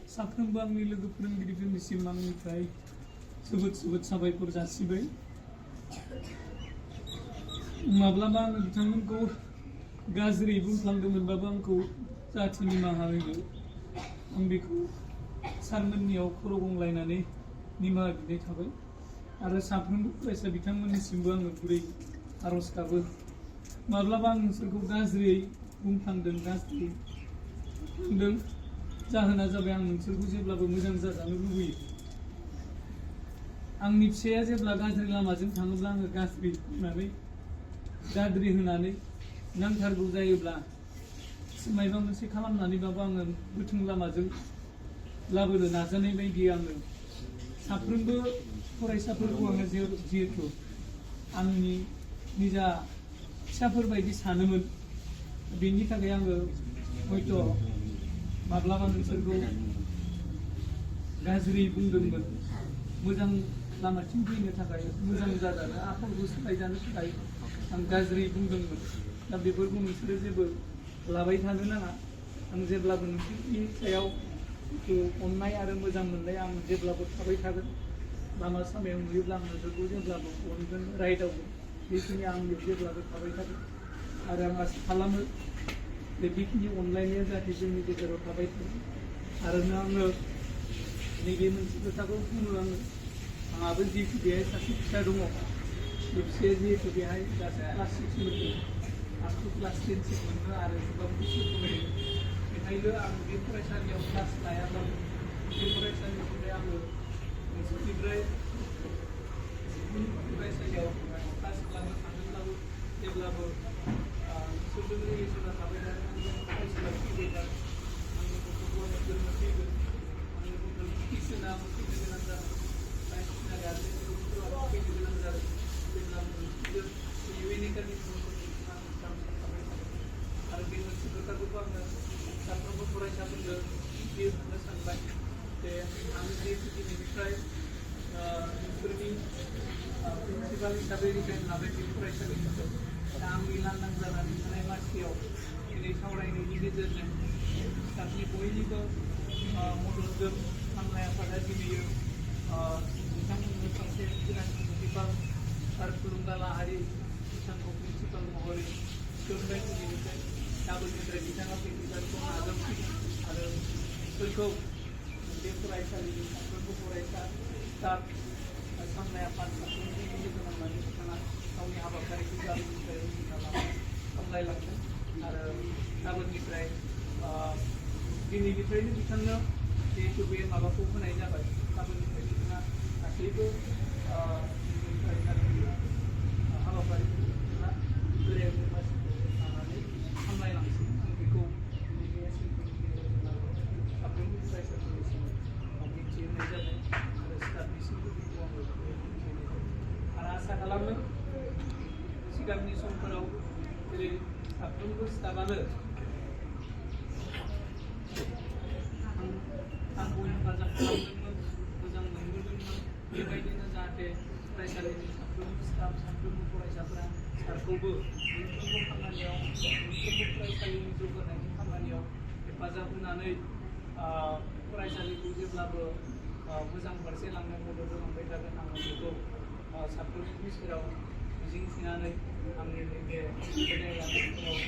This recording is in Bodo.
साफ्रोमबो आंनि लोगो फोरोंगिरिफोरनिसिम आंनिफ्राय जोबोद जोबोद साबायखर जासिबाय। माब्लाबा आङो बिथांमोनखौ गाज्रि बुंफ्लांदोंमोनबाबो आंखौ जाहाथे निमाहा होयो, आं बेखौ सारमोननियाव खर' गंलायनानै निमाहा बिनाय थाबाय। आरो साफ्रोमबो फरायसा बिथांमोननिसिमबो आङो गुरै आर'ज गाबो। माब्लाबा आं नोंसोरखौ गाज्रियै बुंफ्लांदों, गाज्रि बुंदों, जाहोना जाबाय आं नोंसोरखौ जेब्लाबो मोजां जाजानो लुबैयो। आंनि फिसाया जेब्ला गाज्रि लामाजों थाङोब्ला आङो गाज्रि होननानै गाज्रि होनानै नांथारगौ जायोब्ला माबा मोनसे खालामनानैबाबो आङो गोथों लामाजों लाबोनो नाजानाय बायदि आङो साफ्रोमबो फरायसाफोरखौ आङो जिहेतु आंनि निजा फिसाफोरबायदि सानोमोन, बेनि थाखाय आङो हयथ' माब्लाबा नोंसोरखौ गाज्रि बुंदोंमोन। मोजां लामाथिं फैनो थाखाय, मोजां जाजानो, आखलखौ सोलायजानो थाखाय आं गाज्रि बुंदोंमोन। दा बेफोरखौ नोंसोरो जेबो लाबाय थानो नाङा। आं जेब्लाबो नोंसोरनि सायाव अननाय आरो मोजां मोननाय आं जेब्लाबो थाबाय थागोन। लामा सामायाव नुयोब्ला आं नोंसोरखौ जेब्लाबो अनगोन, रायदावगोन। बेखिनि आंनियाव जेब्लाबो थाबाय थागोन। आरो आं आसा खालामो बेखिनि अनलायनाया जाहाथे जोंनि गेजेराव थाबाय थागोन। आरो आङो नैबे मोनसे खोथाखौ बुङो, आंहाबो जिहेतु बेहाय सासे फिसा दङ, बे फिसाया जिहेतु बेहाय दासो क्लास 6 मोनदों, आंथ' क्लास 10सिम मोनदों आरो गोबां बोसोर फरायदों। बेखायनो आं बे फरायसालियाव क्लास लायाब्लाबो बे फरायसालिनिफ्राय आङो नोंसोरनिफ्राय फरायसालियाव क्लास खालामनो थाङोब्लाबो जेब्लाबो नोंसोरजों रिलेसना थाबाय थागोन। आंजों फरायसालियाव फैबाय थागोन, आंनि गथ'खौ आङो फोरोंनो फैगोन, आंनि गथ'नि टिउसना फैनो गोनां जागोन, बायदिसिना गारजेनफोराव फैनो गोनां जागोन। जेब्लाबो नोंसोरजों बेनिखायनो आं थाबाय थागोन। आरो बे मोनसे खोथाखौबो आङो साफ्रोमबो फरायसाफोरनो होनो सानबाय जे आं जिहेतु दिनैनिफ्राय नोंसोरनि प्रिन्सिपाल हिसाबै रिजाइन लाबाय बे फरायसालिनिफ्राय। दा आंनि लांदां जानानै थानाय मासियाव दिनै सावरायनायनि गेजेरजों स्टाफनि बयनिबो मददजों आंलाय आफादा दिनैयो बिथांमोननो सासे गोदान प्रिन्सिपाल आरो थुलुंगा लाहारि बिथांखौ प्रिन्सिपाल महरै थिसनबाय। दिनैनिफ्राय गाबोननिफ्राय बिथाङा प्रिन्सिपालखौ नाजावसिगोन आरो बिसोरखौ बे फरायसालिनि साफ्रोमबो फरायसा, स्टाफ, सामलाय आफाद साफ्रोमबो लोगो नांनानै बिथाङा गावनि हाबाफारिखौ गाबोननिफ्राय सामलायलांगोन। आरो गाबोननिफ्राय दिनैनिफ्रायनो बिथांनो जिहेतु बे माबाखौ होनाय जाबाय, गाबोननिफ्राय बिथाङा गासैबो फरायसालिनि हाबाफारिखौ बिथाङा गोरायै मानसिखौ लानानै सामलायलांसिगोन। आं बेखौ नैबे ओनसोलफोरनि गेजेरजों साफ्रोमबो फरायसाफोरनिसिम मिथिहोनाय जाबाय आरो स्टाफनिसिमबो बेखौ आङो मिथिहोनाय जाबाय। आरो आसा खालामो सिगांनि समफोराव जेरै साफ्रोमबो स्टाफानो आंखौ हेफाजाब खालामदोंमोन, मोजां मोनबोदोंमोन, बेबायदिनो जाहाथे फरायसालिनि साफ्रोमबो स्टाफ, साफ्रोमबो फरायसाफोरा सारखौबो मोनफ्रोमबो खामानियाव, मोनफ्रोमबो फरायसालिनि जौगानायनि खामानियाव हेफाजाब होनानै फरायसालिखौ जेब्लाबो मोजां फारसे लांनो मदद होलांबाय थागोन। आङो बेखौ साफ्रोमबोनि सेराव मिजिंथिनानै आंनि नैबे होनाय लानायफोराव